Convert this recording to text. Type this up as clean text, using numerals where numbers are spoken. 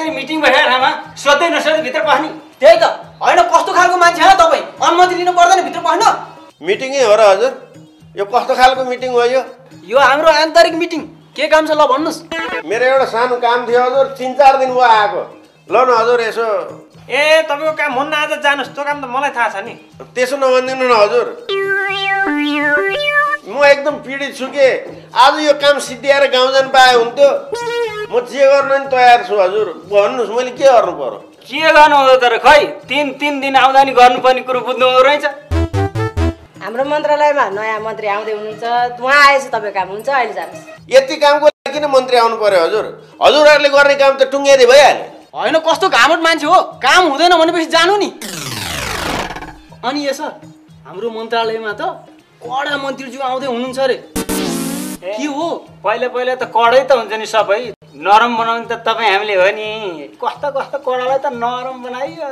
यसरी मिटिङ भइरहेको ठाउँमा सोध्दै नसोध्दै भित्र पस्ने? त्यही त होइन, कस्तो खालको मान्छे हो तपाईँ? अनुमति लिनु पर्दैन भित्र पस्न? मिटिङै हो र हजुर? यो कस्तो खालको मिटिङ हो यो? यो हाम्रो आन्तरिक मिटिङ। के काम छ ल भन्नुहोस्। मेरो एउटा सानो काम थियो हजुर, 3-4 दिन भयो आएको। ल न हजुर यसो। ए तपाईँको काम हुन्न, आज जानुहोस्। त्यो काम त मलाई थाहा छ नि। त्यसो नभनिदिनु न हजुर, म एकदम पीडित छु के। आज यो काम सिद्धिएर गाउँ जानु पाए हुन्थ्यो। म जे गर्न नि तयार छु हजुर, भन्नुहोस् मैले के गर्नु पर्यो? के गर्नु हो तर? खै 3 दिन आउँदा नि गर्नुपर्ने कुरो बुझ्नु हुँदो रहेछ। हाम्रो मन्त्रालयमा नयाँ मन्त्री आउँदै हुनुहुन्छ, उहाँ आएछ तपाईँ काम हुन्छ। अहिले जानुहोस्। यति कामको लागि किन मन्त्री आउनु पर्यो हजुर? हजुरहरूले गर्ने काम त टुङ्गिँदै भइहाल्यो। होइन, कस्तो घामट मान्छे हो? काम हुँदैन भनेपछि जानु नि। अनि यसो हाम्रो मन्त्रालयमा त कडा मन्त्रीज्यू आउँदै हुनुहुन्छ अरे। के हो? पहिला त कडै त हुन्छ नि सबै। नरम बनाउने त तपाईँ हामीले हो नि। कस्तो कडालाई त नरम बनाइयो।